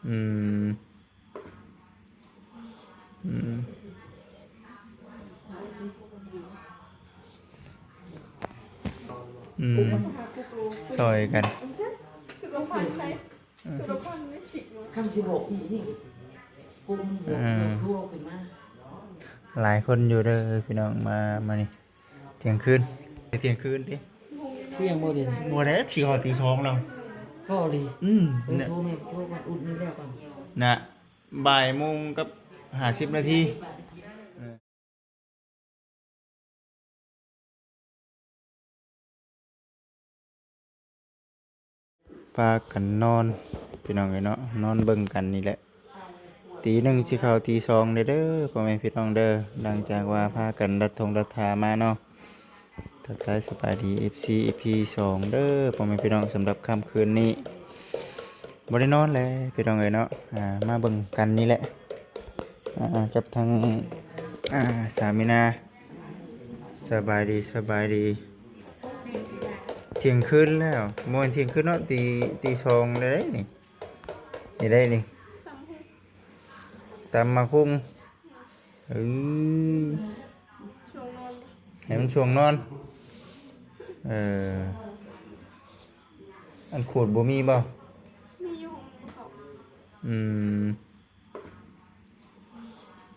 ອືມ ອືມ ອືມ ຊ່ອຍກັນ ຄຳຊິບອກອີກນີ້ ໂກງມັນບວກ ເອີ ບວກໂທຂຶ້ນມາ ຫຼາຍຄົນຢູ່ເດີພີ່ນ້ອງ ມາ ມານີ້ ທ່ຽງຄືນ ທ່ຽງຄືນຕິ ທ່ຽງບໍ່ເດ ບໍ່ໄດ້ ຊິເຂົ້າຕີສອງແລ້ວ ກໍເລີຍ ອືມ ເອີ ໂທແມ່ ໂທກ່ອນ ອຸດນີ້ແລ້ວກ່ອນ ນະ ບ່າຍໂມງກັບຫ້າສິບນາທີ. ພາກັນນອນພີ່ນ້ອງເອີຍເນາະ ນອນເບິ່ງກັນນີ້ແຫຼະ ຕີໜຶ່ງຊິເຂົ້າຕີສອງແລ້ວເດີ ພໍ່ແມ່ພີ່ນ້ອງເດີ ຫຼັງຈາກວ່າພາກັນລັດທົ່ງລັດທ່າມາເນາະ. ທັກທາຍສະບາຍດີ ເອັຟຊີ ອີພີສອງເດີ ພໍ່ແມ່ພີ່ນ້ອງ ສຳລັບຄ່ຳຄືນນີ້ບໍ່ໄດ້ນອນແລ້ວພີ່ນ້ອງເອີຍເນາະ ອ່າ ມາເບິ່ງກັນນີ້ແຫຼະ ອ່າ ກັບທາງ ອ່າ ສາມີນາ ສະບາຍດີ ສະບາຍດີ ທ່ຽງຄືນແລ້ວ ບໍ່ແມ່ນທ່ຽງຄືນເນາະ ຕີ ຕີສອງແລ້ວເດ້ນີ້ ນີ້ໄດ້ນີ້ ຕຳໝາກຫຸ່ງ ເອີ ໃຫ້ມັນຊ່ວງນອນ ເອີ ອັນຂູດບໍ່ມີບໍ່? ມີຢູ່ ອືມ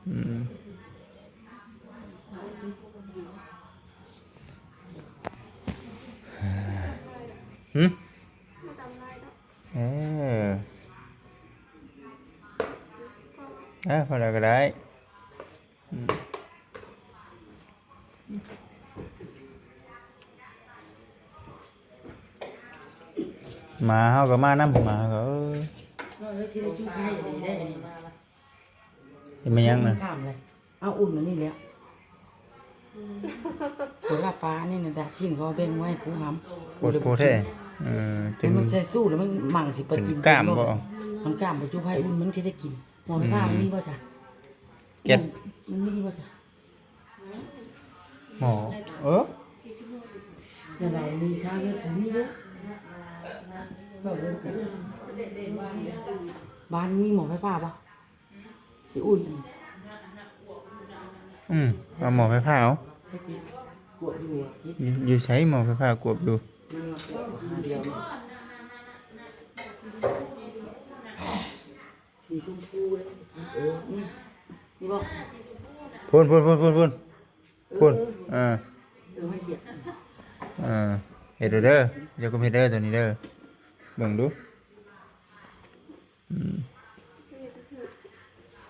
ອືມ ຫຶ? ເອີ ເອີ ພໍແລ້ວກໍໄດ້ ອືມ ໝາເຮົາກໍມານຳ ໝາເຮົາກໍ ເອີ ເອີ ຊິໄດ້ຈຸໄຟດີໄດ້ອັນນີ້ ເຮັດແມ່ນຫຍັງນະ? ຂ້າມເລີຍ ເອົາອຸ່ນອັນນີ້ແຫຼະ ໂຄລາປາອັນນີ້ນະ ດາດຊີ້ນເຂົາເອົາແບ່ງໄວ້ໃຫ້ກູຫຳ ໂພດ ໂພດແທ້ ເອີ ຈົນ ມັນໃສ່ຕູ້ແລ້ວມັນມັ່ງຊິໄປກິນ ຈົນກ້າມບໍ່? ມັນກ້າມບໍ່ຈຸໄຟ ອຸ່ນມັນຊິໄດ້ກິນ ໝໍ້ໄຟຟ້າ ອືມ ມັນມີບໍ່ຊະ? ແກັດ ມັນມີບໍ່ຊະ? ໝໍ້ ເອີ ແຕ່ວ່າມີຊາເຮັດ ມີເດ້ ບ້ານມີໝໍ້ໄຟຟ້າບໍ່? ຊິອຸ່ນ ອືມ ເອົາໝໍ້ໄຟຟ້າເອົາ ໃສ່ຕິດ ກວບຢູ່ ຢູ່ ຢູ່ໃສໝໍ້ໄຟຟ້າກວບຢູ່ ມັນມາກວບຫາດຽວນີ້ ສີຊົມພູເດ້ ເອີ ນີ້ ນີ້ບໍ່? ພຸ້ນ ພຸ້ນ ພຸ້ນ ພຸ້ນ ພຸ້ນ ເອີ ເອີ ເອີ ເອີ ມາສຽບ ເອີ ເຮັດເດີ ຢ່າກຸມເຮັດເດີ ໂຕນີ້ເດີ ເບິ່ງດູ ອືມ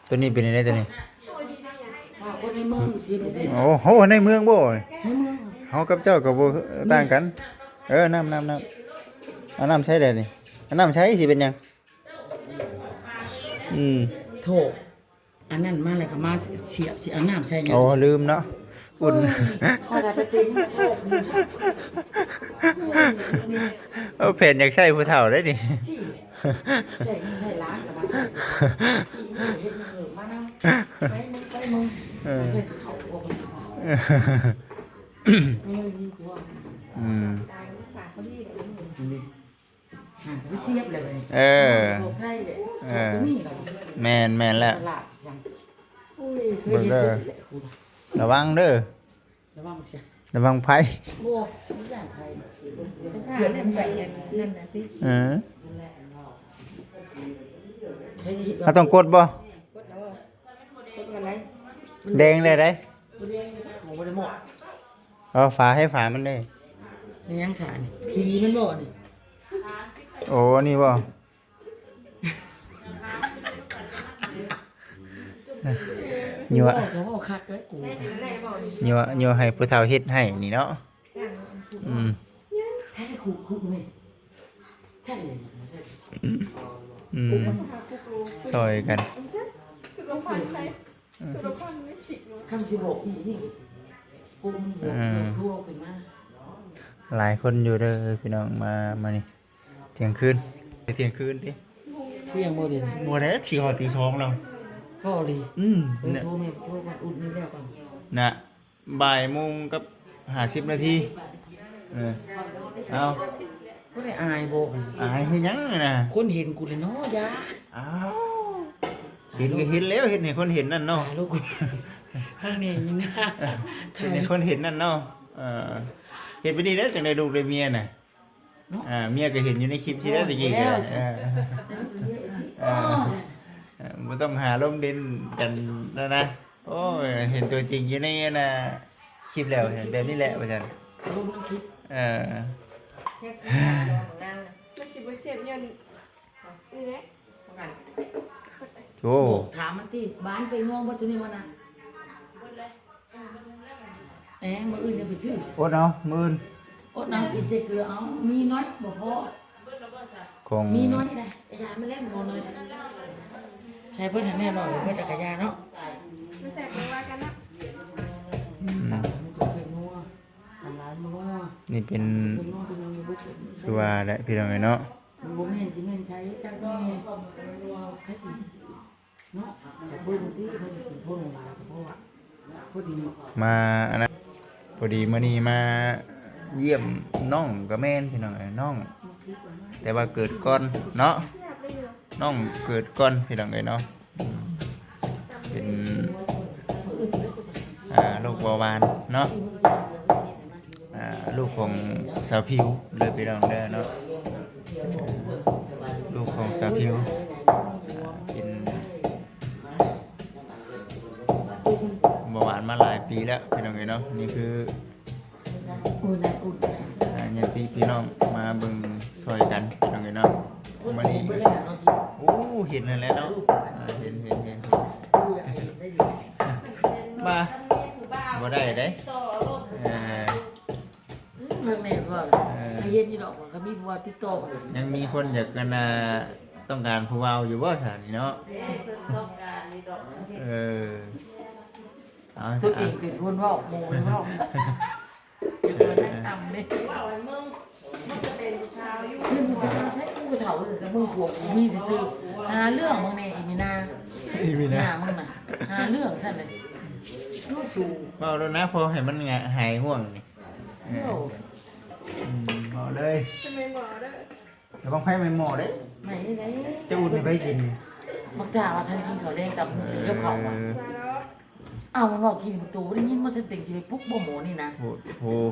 ໂຕນີ້ເປັນຈັ່ງໃດໂຕນີ້? ໂອ້ໂຫ ໃນເມືອງບໍ່? ໃນເມືອງ ເຮົາກັບເຈົ້າກໍບໍ່ຕ່າງກັນ ເອີ ນ້ຳ ນ້ຳ ນ້ຳ ເອົານ້ຳໃສ່ແດ່ນີ້ ເອົານ້ຳໃສ່ ຊິເປັນຫຍັງ? ອືມ ໂທ ອັນນັ້ນມາແລ້ວກໍມາສຽບ ຊິເອົານ້ຳໃສ່ຫຍັງ? ໂອ້ ລືມເນາະ ອຸ່ນ ໂອ້ຍ ຂ້ອຍວ່າຈະເຕັມໂທກນີ້ ເອົາແຜນຢາກໃຊ້ຜູ້ເຖົ້າໄດ໋ນີ້ ໃຊ້ ໃຊ້ຫຼານກໍມາໃຊ້ ເຮັດເພີ່ມມານຳ ໄປເບິ່ງ ໄປເບິ່ງ ເອີ ມາໃຊ້ຜູ້ເຖົ້າ ອືມ ເອີ ແມ່ນ ແມ່ນແລ້ວ ເບິ່ງເດີ ລະວັງເດີ ລະວັງໃຜ ບໍ່ ຢ້ານໃຜ ເອີ ເຮົາຕ້ອງກົດບໍ່? ແດງແລ້ວໃດ ບໍ່ໄດ້ໝໍ້ ເອົາຝາໃຫ້ຝາມັນເດ້ ແມ່ນຫຍັງຊະນີ້ ຜີມັນບໍ່ນີ້ ໂອ້ ອັນນີ້ບໍ່ ຍົວະ ເວົ້າກໍເວົ້າຄັກເດ້ກູ ຍົວະ ຍົວະໃຫ້ຜູ້ເຖົ້າເຮັດໃຫ້ນີ້ເນາະ ອືມ ໃຊ້ຂູດ ຂູດເວີຍ ໃຊ້ເລີຍ ອືມ ຊ່ອຍກັນ ຄຳຊິບອກອີກນີ້ ໂກງມັນບວກ ເອີ ບວກໂທຂຶ້ນມາ ຫຼາຍຄົນຢູ່ເດີພີ່ນ້ອງ ມາ ມານີ້ ທ່ຽງຄືນ ທ່ຽງຄືນຕິ ທ່ຽງບໍ່ເດ ບໍ່ໄດ້ ຊິເຂົ້າຕີສອງແລ້ວ ກໍເລີຍ ອືມ ເອີ ໂທແມ່ ໂທກ່ອນ ອຸດນີ້ແລ້ວກ່ອນ ນະ ບ່າຍໂມງກັບຫ້າສິບນາທີ ເອີ ເອົາ ບໍ່ໄດ້ອາຍບໍ່? ອາຍເຮັດຫຍັງນະ? ຄົນເຫັນກູແຫຼະເນາະ ຢ້ານ. ອ້າວ ເຫັນກໍເຫັນແລ້ວ ເຮັດໃຫ້ຄົນເຫັນນັ້ນເນາະ. ຕາລູກ ທາງນີ້ນີ້ນະ ເຮັດໃຫ້ຄົນເຫັນນັ້ນເນາະ. ເອີ ເຮັດໄປນີ້ແຫຼະ ຈັ່ງໄດ້ລູກໄດ້ເມຍນະ. ເນາະ ອ່າ ເມຍກໍເຫັນຢູ່ໃນຄລິບທີ່ແລ້ວຕະກີ້. ເອີ ເອີ ເອີ ບໍ່ຕ້ອງຫາລົມເດັ່ນກັນແລ້ວນະ. ໂອ້ຍ ເຫັນຕົວຈິງຢູ່ໃນອັນນ່າ ຄລິບແລ້ວ ແບບນີ້ແຫຼະວ່າຊັ້ນ. ລົມນຳຄລິບ. ເອີ ມັນຊິບໍ່ແຊບຍ້ອນນີ້ແຫຼະ. ໂອ້ ຖາມມັນຕິ ບ້ານໄປງ່ວງບໍ່ຕົວນີ້ມັນນະ? ແອ ມື້ອື່ນຈະໄປຊື້. ອົດເອົາ ມື້ອື່ນ. ອົດເອົາ ກິນໃສ່ເກືອເອົາ ມີໜ້ອຍບໍ່ພໍ. ຂອງ ມີໜ້ອຍໄດ໋ ໄປຢາມາແລ້ວບໍ່ໜ້ອຍ. ໃສ່ເບິດຫັ້ນແນ່ໜ້ອຍ ເບິດແລ້ວກະຢ່າເນາະ. ອືມ ນີ້ເປັນ ຄືວ່າແຫຼະ ພີ່ນ້ອງເອີຍເນາະ. ມັນບໍ່ແມ່ນຊິແມ່ນໃສຈັກແນ່ ໃຜກິນເນາະ. ເບິ່ງຕິ ເພິ່ນກິນຄົນຫຼາຍກໍພໍວ່າ ພໍດີ ມາອັນນັ້ນ ພໍດີມື້ນີ້ມາຢ້ຽມນ້ອງກໍແມ່ນ ພີ່ນ້ອງເອີຍ ນ້ອງ ແຕ່ວ່າເກີດກ່ອນເນາະ ນ້ອງເກີດກ່ອນ ພີ່ນ້ອງເອີຍເນາະ. ເປັນ ອ່າ ໂລກເບົາຫວານເນາະ. ອ່າ ລູກຂອງສາວຜິວເດີພີ່ນ້ອງເດີເນາະ. ລູກຂອງສາວຜິວ ອ່າ ເປັນເບົາຫວານມາຫຼາຍປີແລ້ວ ພີ່ນ້ອງເອີຍເນາະ. ນີ້ຄື ອ່າ ຍາດຕິພີ່ນ້ອງມາເບິ່ງຊ່ອຍກັນ ພີ່ນ້ອງເອີຍເນາະ. ມື້ນີ້ ໂອ້ ເຫັນນັ້ນແຫຼະເນາະ ອ່າ ເຫັນ ເຫັນ ເຫັນ ເຫັນ ມາ ບໍ່ໄດ້ເດ້ ເອີ ອືມ ເບິ່ງແນ່ວ່າ ເອີ ໃຫ້ເຫັນຢູ່ດອກ ກໍມີຜູ້ວ່າຕິດຕໍ່ ຍັງມີຄົນຢາກ ອັນນ່າ ຕ້ອງການຜູ້ເວົ້າຢູ່ບໍ່ຊະນີ້ເນາະ? ເອີ ເອີ ເອົາ ຕົວເອງເປັນຄົນເວົ້າ ໝູ່ບໍ່ໄດ້ເວົ້າ ຢ່າເພິ່ນນັ່ງຕ່ຳເດ້ ເວົ້າໃຫ້ມຶງ ມຶງກໍເປັນຜູ້ຊາວຢູ່ ເປັນຜູ້ຊາວໃຊ້ ກູກໍເຖົ້າແລ້ວ ແຕ່ມຶງພວກກູມີຊື່ໆ ຫາເລື່ອງມຶງແນ່ ອີມີນາ ອີມີນາ ໜ້າມຶງນະ ຫາເລື່ອງຊັ້ນເລີຍ ຮູ້ສູງ ເວົ້າໂລດນະ ພໍໃຫ້ມັນຫາຍຫ່ວງນີ້. ໂອ້ ອືມ ເວົ້າເລີຍ ຈະແມ່ນບໍ່ເດີ ລະວັງໄຟໄໝ້ໝໍ້ເດ້ ໄໝ້ໄດ໋ ຈະອຸ່ນໃຫ້ໃຜກິນ? ບັກຕາວ່າທ່ານກິນເຂົ້າແລງກັບ ເອີ ກິນກັບເຂົ້າວ່າ ເອີ ອ້າວ ມັນເວົ້າກິນປະຕູ ບໍ່ໄດ້ຍິນບໍ່ ສະເຕັງຊິໄປປຸກບໍ່ໝໍນີ້ນະ ໂອ້ໂຫ ອືມ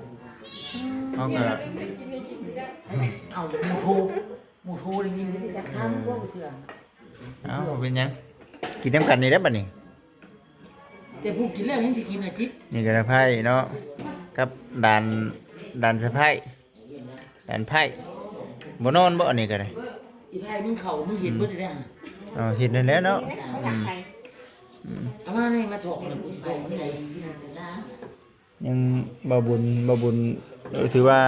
ເຮົາກໍ ເອົາ ໝູ່ໂທ ໝູ່ໂທໄດ້ຍິນ ຈັກທາງ ເອີ ບໍ່ເຊື່ອ ເອົ້າ ບໍ່ເປັນຫຍັງ ກິນນຳກັນນີ້ແຫຼະບັດນີ້. ແຕ່ຜູ້ກິນແລ້ວຍັງຊິກິນນະຈິດ ນີ້ກໍລະໄພ້ເນາະ ກັບດານ ດານສະໄພ້ ດານໄພ້ ບໍ່ນອນບໍ່ ອັນນີ້ກໍໄດ້ ອີໄພ້ມຶງເຂົ້າ ມຶງເຮັດເບິດແລ້ວ ເອົາ ເຮັດນັ້ນແຫຼະເນາະ ອືມ ອືມ ເອົາມານີ້ມາຖອກນະ ຍັງ ບ່າວບຸນ ບ່າວບຸນ ເອີ ຖືວ່າ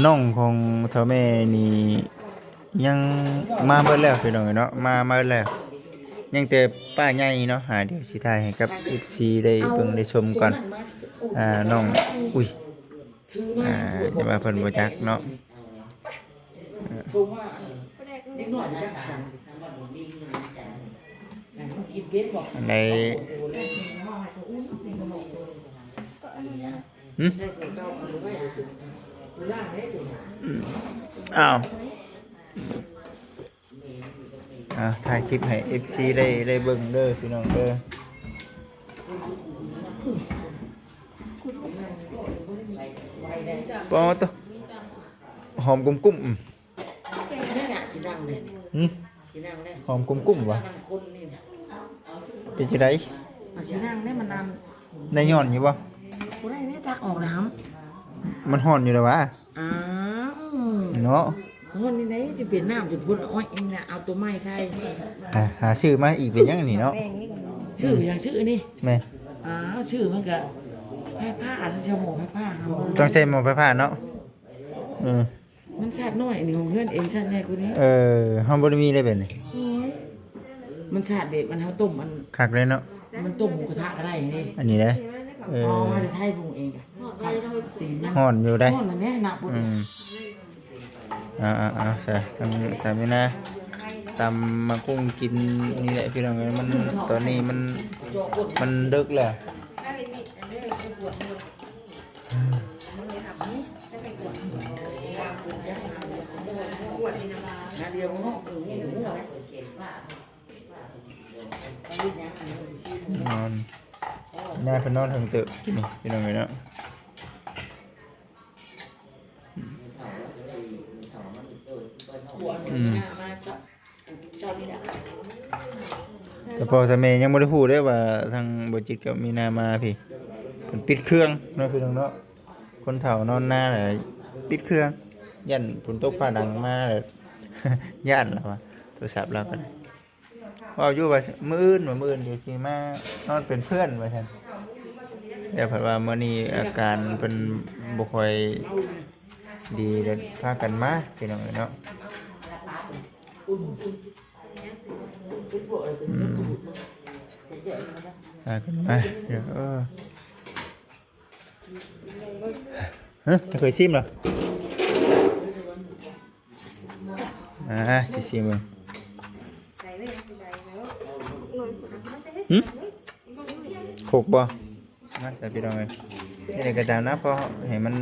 ນ້ອງຂອງເຖົ້າແມ່ນີ້ຍັງມາເບິດແລ້ວພີ່ນ້ອງເອີຍເນາະ ມາ ມາເບິດແລ້ວ ຍັງແຕ່ປ້າໃຫຍ່ເນາະ ອ່າ ດຽວຊິຖ່າຍໃຫ້ກັບເອັຟຊີໄດ້ເບິ່ງໄດ້ຊົມກ່ອນ ອ່າ ນ້ອງ ອຸ້ຍ ອ່າ ຢ່າວ່າເພິ່ນບໍ່ຈັກເນາະ ເອີ ເດັກນ້ອຍຈັກສັນ ອັນໃດ ຫຶ? ອ້າວ ອ່າ ຖ່າຍຄລິບໃຫ້ເອັຟຊີໄດ້ ໄດ້ເບິ່ງເດີພີ່ນ້ອງເດີ ປາໂຕ ຫອມກຸ້ມໆ ນີ້ນະ ຊິນັ່ງເດ້ ຫຶ? ຊິນັ່ງເດ້ ຫອມກຸ້ມໆຫວາ? ນັ່ງຄົນນີ້ນະ ເປັນຈັ່ງໃດ? ມັນຊິນັ່ງເດ້ ມັນນັ່ງ ໄດ້ຍ້ອນຢູ່ບໍ່? ບໍ່ໄດ້ເດ້ ຕັກອອກແລ້ວຫຳ ມັນຮ້ອນຢູ່ແລ້ວຫວາ? ອ້າວ ເນາະ ຮ້ອນນີ້ໄດ໋ ຈະເປັນນ້ຳ ຈະພົນ ເອົາໂຕໃໝ່ໃສ່ ຫາ ຫາຊື້ມາອີກເປັນຫຍັງນີ້ເນາະ? ຊື້ຫຍັງ? ຊື້ນີ້ ແມ່ນ ອ້າວ ຊື້ມັນກະໄຟຟ້າ ເອົາໃສ່ໝໍ້ໄຟຟ້າ ຕ້ອງໃສ່ໝໍ້ໄຟຟ້າເນາະ ເອີ ມັນຊາດນ້ອຍ ອັນນີ້ຂອງເຮືອນເອງ ຊາດໃຫຍ່ກວ່ານີ້ ເອີ ເຮົາບໍ່ໄດ້ມີໄດ້ແບບນີ້ ໂອ້ຍ ມັນຊາດແບບ ມັນເຮົາຕົ້ມ ອັນ ຄັກເລີຍເນາະ ມັນຕົ້ມໝູກະທະກໍໄດ້ເດ້ ອັນນີ້ເດ້ ເອີ ເອົາມາແຕ່ໄທພຸ້ນເອງ ກະ ຕີນມັນ ຮ້ອນຢູ່ໄດ໋ ຮ້ອນແລ້ວແມ່ນະ ອືມ ເອົາໆໆ ຊະ ທາງສາມີນາ ຕຳໝາກຫຸ່ງກິນນີ້ແຫຼະ ພີ່ນ້ອງເອີຍ ມັນ ຕອນນີ້ມັນ ມັນເດິກແລ້ວ ອືມ ມັນເລີຍທຳນີ້ ຈະໄປກວດ ນອນ ຍາຍເພິ່ນນອນເທິງເຕີບກິນນີ້ ພີ່ນ້ອງເອີຍເນາະ. ອືມ ແຕ່ພໍ່ແຕ່ແມ່ຍັງບໍ່ໄດ້ຮູ້ເດ້ວ່າທາງບໍ່ຈິດກັບມີນາມາພີ້ ເພິ່ນປິດເຄື່ອງເນາະ ພີ່ນ້ອງເນາະ. ຄົນເຖົ້ານອນນາແຫຼະ ປິດເຄື່ອງ ຢ້ານຝົນຕົກຟ້າດັງມາແຫຼະ ຢ້ານລາວວ່າ ໂທລະສັບລາວກໍໄດ້ ເວົ້າຢູ່ວ່າມື້ອື່ນ ວ່າມື້ອື່ນຊິມານອນເປັນເພື່ອນວ່າຊັ້ນ ແຕ່ເພິ່ນວ່າມື້ນີ້ອາການເພິ່ນບໍ່ຄ່ອຍດີ ແລ້ວພາກັນມາ ພີ່ນ້ອງເອີຍເນາະ. ອືມ ພາກັນມາ ເອີ ຮະ ເຄີຍຊີມເນາະ? ອ່າ ຊິຊີມເບິ່ງ. ຫຶ? ຄົກບໍ່? ມາໃສ່ ພີ່ນ້ອງເອີຍ ນີ້ແຫຼະກໍຕາມນະ ພໍໃຫ້ມັນ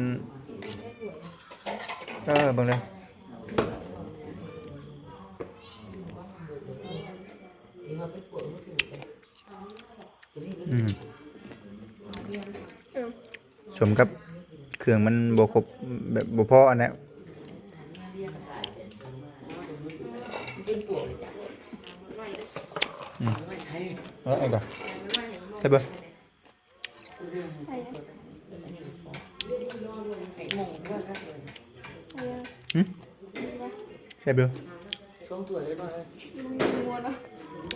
ເອີ ເບິ່ງເດີ. ອືມ ເອີ ສົມກັບເຄື່ອງມັນບໍ່ຄົບ ແບບບໍ່ພໍອັນນັ້ນ. ອືມ ເອົາໄປກ່ອນ ໃສ່ເບິ່ງ. ຫຶ? ແຊບຢູ່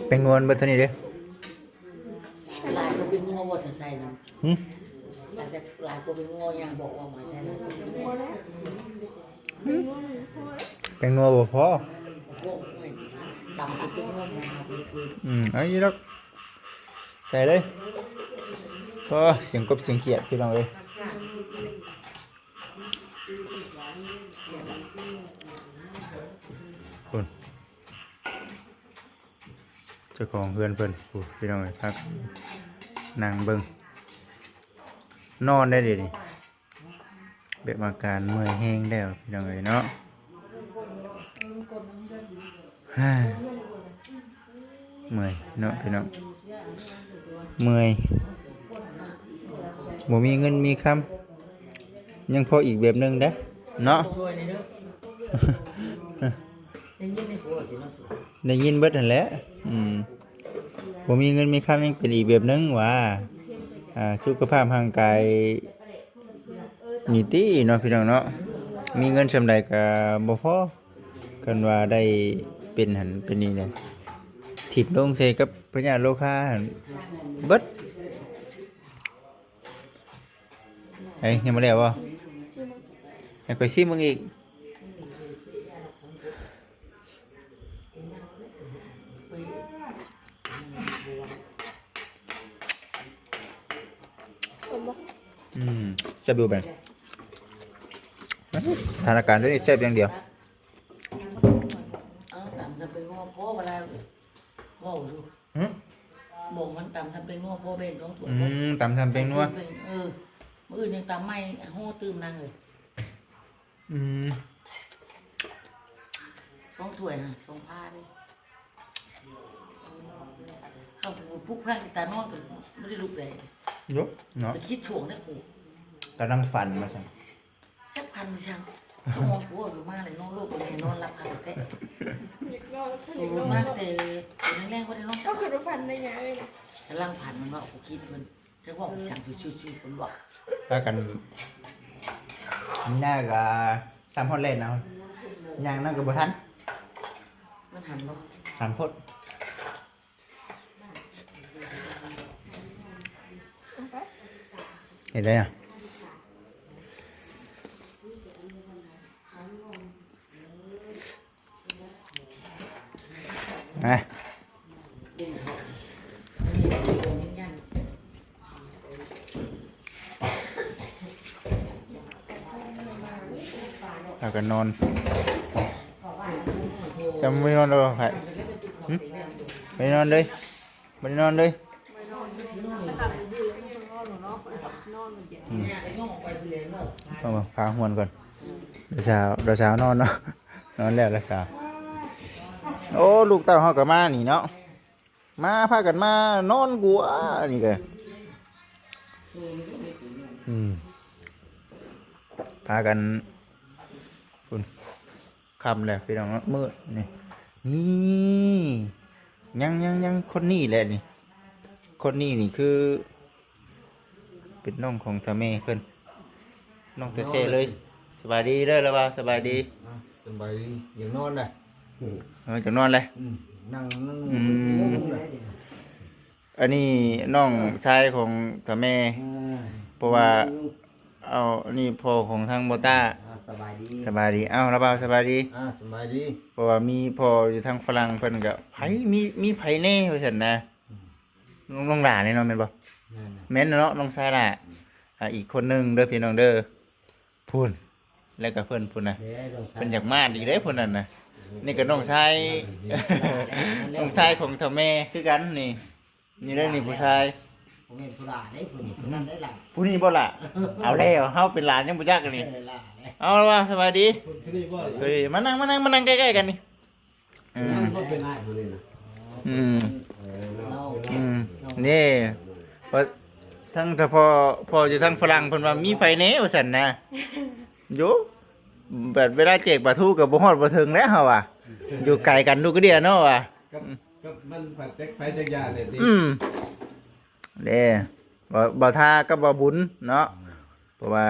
ແປ້ງນົວເບິດເທົ່ານີ້ເດ້. ຫຼາຍກວ່າແປ້ງນົວບໍ່ໃສ່ນຳ. ຫຶ? ຫຼາຍກວ່າແປ້ງນົວ ຢ່າບອກວ່າມາໃສ່ນຳ. ແປ້ງນົວບໍ່ພໍ. ຕຳຄືແປ້ງນົວ. ອືມ ເອົາອີກດອກ. ໃສ່ເລີຍ. ໂອ້ ສຽງກົບສຽງຂຽດ ພີ່ນ້ອງເອີຍ. ພຸ້ນ ເຈົ້າຂອງເຮືອນເພິ່ນ ໂອ້ ພີ່ນ້ອງເອີຍ ພາກັນນັ່ງເບິ່ງ ນອນໄດ້ເດນີ້. ແບບອາການເມື່ອຍແຮງແລ້ວ ພີ່ນ້ອງເອີຍເນາະ. ເມື່ອຍເນາະ ພີ່ນ້ອງ ເມື່ອຍ. ບໍ່ມີເງິນມີຄຳ ຍັງພໍອີກແບບໜຶ່ງເດ້ເນາະ. ໄດ້ຍິນເບິດຫັ້ນແຫຼະ. ອືມ ບໍ່ມີເງິນມີຄຳຍັງເປັນອີກແບບໜຶ່ງຫວາ. ອ່າ ສຸຂະພາບຮ່າງກາຍນີ້ຕິເນາະ ພີ່ນ້ອງເນາະ. ມີເງິນສ່ຳໃດກໍບໍ່ພໍ ຄັນວ່າໄດ້ເປັນຫັ້ນເປັນນີ້ນະ ຖິ້ມລົງໃສ່ກັບພະຍາດໂລຄາຫັ້ນເບິດ. ເອີຍ ຍັງບໍ່ແລ້ວບໍ່? ໃຫ້ຂ້ອຍຊີມເບິ່ງອີກ. ອືມ ແຊບຢູ່ແບບ ສະຖານະການຕົວນີ້ແຊບຢ່າງດຽວ. ເອົາຕຳຊຳເປັນຫົວພໍເວລາເວົ້າຢູ່. ຫຶ? ບອກມັນຕຳຊຳເປັນຫົວພໍແບ່ງສອງຖ້ວຍ. ອືມ ຕຳຊຳເປັນຫົວ. ເອີ ມື້ອື່ນຍັງຕຳໃໝ່ ຫໍຕື່ມນາງເອີຍ. ອືມ ສອງຖ້ວຍຫະ ສອງພາເດ້. ເຂົາປຸກພັນຕານອນກໍບໍ່ໄດ້ລຸກໄດ້. ເນາະ ໄປຄິດຊ່ວງໃດກູ ກຳລັງຝັນວ່າຊັ້ນ. ຈັກພັນຈັ່ງ ສະໝອງກູຢູ່ມາເລີຍ ນອນໂລກເບິ່ງແນ່ນອນຫຼັບຄັກແທ້. ສູນມາແຕ່ແລງໆບໍ່ໄດ້ນອນ. ເຈົ້າຄືວ່າຝັນໄດ້ຫຍັງເອີຍ? ກຳລັງຝັນມັນວ່າກູຄິດເພິ່ນ ຈັກເວົ້າອີ່ຫຍັງຊື່ໆເພິ່ນບອກ. ພາກັນນີ້ນະ ກະຕາມຮອດແລ່ນເອົາ ຍ່າງນຳກໍບໍ່ທັນ. ມັນຫັນບໍ່? ຫັນໂພດ. ເຮັດໄດ້ອະ ມາ. ພາກັນນອນ. ຈຳໄວ້ນອນແລ້ວໃຜ? ຫຶ? ໄປນອນເລີຍ. ບໍ່ໄດ້ນອນເລີຍ. ອືມ ເອົາຜ້າຫົ່ນກ່ອນ. ລາວສາວ ລາວສາວນອນເນາະ. ນອນແລ້ວລາວສາວ. ໂອ້ ລູກເຕົ້າເຮົາກໍມານີ້ເນາະ ມາ ພາກັນມານອນກົວນີ້ກໍ ອືມ ພາກັນ ພຸ້ນ ຄ່ຳແລ້ວພີ່ນ້ອງເນາະ ມືດນີ້ ນີ້ ຍັງ ຍັງ ຍັງ ຄົນນີ້ແຫຼະນີ້ ຄົນນີ້ນີ້ຄື ເປັນນ້ອງຂອງຕາແມ່ເພິ່ນ ນ້ອງແທ້ໆເລີຍ. ສະບາຍດີເດີລາວບ່າວ ສະບາຍດີ. ອ່າ ສະບາຍດີ ຢາກນອນນະ. ເອີ ຢາກນອນແຫຼະ. ອືມ ນັ່ງ ອືມ ອັນນີ້ນ້ອງຊາຍຂອງຕາແມ່ ເອີ ເພາະວ່າ ເອົາ ອັນນີ້ພໍ່ຂອງທາງບໍ່ຕ້າ. ອ່າ ສະບາຍດີ ສະບາຍດີ. ເອົ້າ ລາວບ່າວ ສະບາຍດີ. ອ່າ ສະບາຍດີ. ເພາະວ່າມີພໍ່ຢູ່ທາງຝຣັ່ງ ເພິ່ນກໍ ໃຜ ມີ ມີໃຜແດ່ວ່າຊັ້ນນະ. ອືມ ນ້ອງ ນ້ອງຫຼ້ານີ້ເນາະ ແມ່ນບໍ່? ແມ່ນແຫຼະ ແມ່ນເນາະ ນ້ອງຊາຍຫຼ້າ. ອ່າ ອີກຄົນໜຶ່ງເດີພີ່ນ້ອງເດີ ພຸ້ນ ແລ້ວກໍເພິ່ນພຸ້ນນະ ເພິ່ນຢາກມາອີກເດ້ຜູ້ນັ້ນນະ. ນີ້ກໍນ້ອງຊາຍ ນ້ອງຊາຍຂອງເຖົ້າແມ່ຄືກັນນີ້. ນີ້ເດ້ນີ້ຜູ້ຊາຍ ບໍ່ແມ່ນຜູ້ຫຼ້າເດ້ຜູ້ນີ້ ຜູ້ນັ້ນໄດ້ຫຼ້າ ຜູ້ນີ້ບໍ່ຫຼ້າ. ເອົາແລ້ວ ເຮົາເປັນຫຼານຍັງບໍ່ຈັກອັນນີ້. ເອີ ຫຼ້າເດ້. ເອົາລະວ່າ ສະບາຍດີ. ຜູ້ນີ້ບໍ່ຫຼ້າ. ເອີ ມານັ່ງ ມານັ່ງ ມານັ່ງໃກ້ໆກັນນີ້. ອືມ ອືມ ເອີ ເນາະ ອືມ ນີ້ ວ່າທັງຖ້າພໍ່ ພໍ່ຢູ່ທາງຝຣັ່ງເພິ່ນວ່າມີໃຜແດ່ວ່າຊັ້ນນະ. ໂຢ ແບບເວລາແຈກປາທູກໍບໍ່ຮອດບໍ່ເຖິງແລ້ວເຮົາວ່າ ຢູ່ໄກກັນດູກະເດຍເນາະວ່າ ກັບ ກັບມັນພັດຈັກໃຜຈັກຢ່າງແຫຼະຕິ. ອືມ ເດ້ ບໍ່ ບໍ່ທ່າກັບບໍ່ບຸນເນາະ ເພາະວ່າ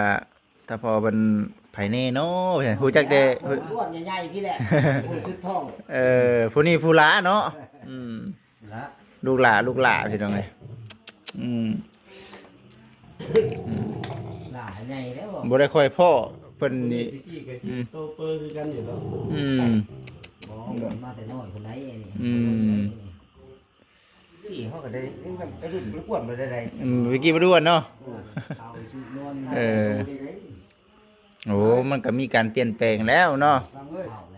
ຖ້າພໍ່ເພິ່ນໃຜແດ່ເນາະ ຮູ້ຈັກແຕ່ ອ້ວນໃຫຍ່ໆພີ້ແຫຼະ ຜູ້ສຸດທ້ອງ. ເອີ ຜູ້ນີ້ຜູ້ຫຼ້າເນາະ. ອືມ ຫຼ້າ ລູກຫຼ້າ ລູກຫຼ້າພີ່ນ້ອງເອີຍ. ອືມ ຫຼ້າໃຫຍ່ແລ້ວ ບໍ່ໄດ້ຄ່ອຍພໍ້ເພິ່ນນີ້. ອືມ ໂຕເປີຄືກັນຢູ່ເນາະ. ອືມ ບໍ່ ມາແຕ່ນ້ອຍພຸ້ນໃດ໋ ອັນນີ້. ອືມ ເຮົາກໍໄດ້ ໄປລຸ້ນໄປກວນບໍ່ໄດ້ໃດ. ອືມ ວິກກີ້ບໍ່ດ້ວນເນາະ. ເອີ ໂອ້ ມັນກໍມີການປ່ຽນແປງແລ້ວເນາະ.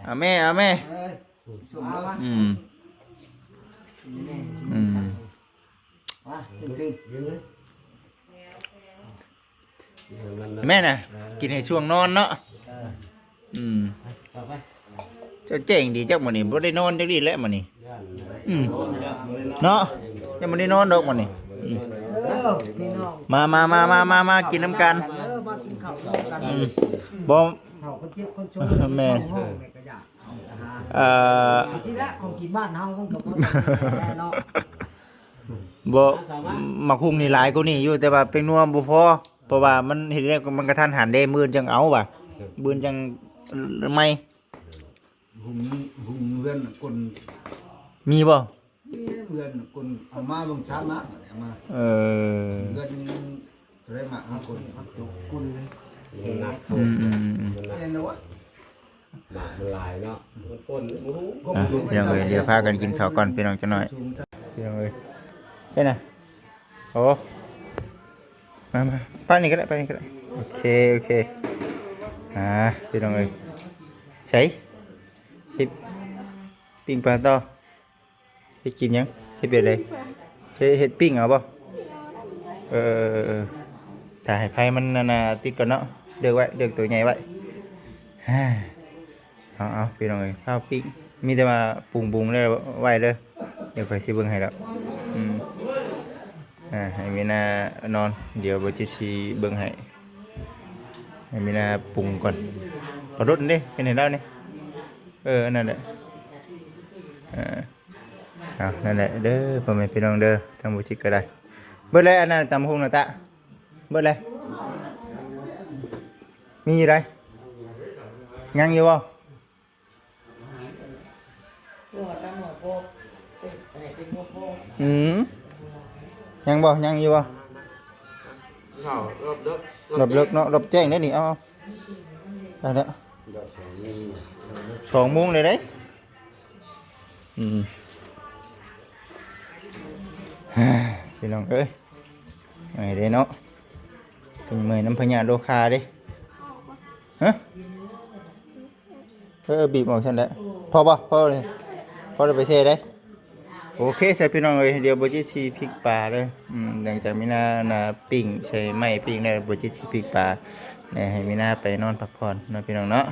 ເອົາແມ່ ເອົາແມ່. ອືມ ອືມ ແມ່ນນະ ກິນໃຫ້ຊ່ວງນອນເນາະ. ເອີ ອືມ ເຈົ້າແຈ້ງດີຈັກມື້ນີ້ ບໍ່ໄດ້ນອນຈັກດີ້ແຫຼະມື້ນີ້. ອືມ ເນາະ ຍັງບໍ່ໄດ້ນອນດອກມື້ນີ້. ອືມ ເອີ ພີ່ນ້ອງ ມາ ມາ ມາ ມາ ມາ ມາກິນນຳກັນ. ເອີ ມາກິນເຂົ້ານຳກັນ. ອືມ ບໍ່ ເຂົ້າຄົນເຈັບຄົນຊົນ. ແມ່ນ ເອີ ຊິລະ ຂອງກິນບ້ານເຮົາມັນກໍບໍ່ແນ່ເນາະ. ບໍ່ ໝາກຫຸ່ງນີ້ຫຼາຍກວ່ານີ້ຢູ່ ແຕ່ວ່າແປ້ງນົວບໍ່ພໍ ເພາະວ່າມັນເຮັດແລ້ວມັນກະທັນຫັນເດ້ ມື້ອື່ນຈັ່ງເອົາວ່າ ມື້ອື່ນຈັ່ງໃໝ່. ຫຸ່ງ ຫຸ່ງເຮືອນຄົນ ມີບໍ່? ມີເຮືອນຄົນເອົາມາເບິ່ງຊາມມາເອົາມາ. ເອີ ເຮືອນ ເທົ່າໃດໝາກມັນຄົນ ຄົນ ອືມ ແມ່ນແລ້ວວະ. ໝາກມັນຫຼາຍເນາະ ມັນຄົນບໍ່ຮູ້. ອ່ະ ພີ່ນ້ອງເອີຍ ດຽວພາກັນກິນເຂົ້າກ່ອນພີ່ນ້ອງຈັກໜ້ອຍ ພີ່ນ້ອງເອີຍ. ເຮັດນະ ໂອ້ ມາ ມາ ປານີ້ກໍໄດ້ ປານີ້ກໍໄດ້. ໂອເຄ ໂອເຄ. ອ່າ ພີ່ນ້ອງເອີຍ ໃສ່ ເຮັດປີ້ງປາຕໍ່. ເຮັດກິນຫຍັງ? ເຮັດແບບໃດ? ເຮັດ ເຮັດປີ້ງເອົາບໍ່? ເອີ ຖ້າໃຫ້ໄຟມັນນັ້ນນະ ຕິດກ່ອນເນາະ ເລືອກໄວ້ ເລືອກໂຕໃຫຍ່ໄວ້. ເອົາ ເອົາ ພີ່ນ້ອງເອີຍ ເອົາປີ້ງ ມີແຕ່ວ່າປຸງໆແລ້ວໄວ້ເດີ ດຽວຂ້ອຍຊິເບິ່ງໃຫ້ດອກ. ອືມ ອ່າ ໃຫ້ມີນານອນ ດຽວບໍ່ຈິດຊິເບິ່ງໃຫ້ ໃຫ້ມີນາປຸງກ່ອນ. ປາດົດເດ້ ເຮັດໃຫ້ລາວນີ້ ເອີ ອັນນັ້ນແຫຼະ ເອີ. ເອົາ ນັ້ນແຫຼະເດີ ພໍ່ແມ່ພີ່ນ້ອງເດີ ທາງບໍ່ຈິດກໍໄດ້. ເບິດແລ້ວ ອັນນັ້ນ ຕຳບັກຫຸ່ງນະຕະ ເບິດແລ້ວ ມີຢູ່ໃດ? ຍັງຢູ່ບໍ່? ອືມ ຍັງບໍ່? ຍັງຢູ່ບໍ່? ເຂົ້າ ລອບເດິກ ລອບເດິກເນາະ ລອບແຈ້ງເດ້ນີ້. ເອົາ ໄດ້ແລ້ວ ສອງໂມງແລ້ວເດ້. ອືມ ພີ່ນ້ອງເອີຍ ເມື່ອຍເດ້ເນາະ ເປັນເມື່ອຍນຳພະຍາດໂລຄາເດ້. ຮະ? ເອີ ບີບອອກຊັ້ນແຫຼະ. ພໍບໍ່? ພໍເລີຍ ພໍແລ້ວໄປແຊ່ເດ້. ໂອເຄ ຊະ ພີ່ນ້ອງເອີຍ ດຽວບໍ່ຈິດຊິພິກປາເດີ. ອືມ ຫຼັງຈາກມີນາ ນາປີ້ງໃສ່ໄມ້ປີ້ງແລ້ວ ບໍ່ຈິດຊິພິກປາ ແລະ ໃຫ້ມີນາໄປນອນພັກຜ່ອນເນາະ ພີ່ນ້ອງເນາະ.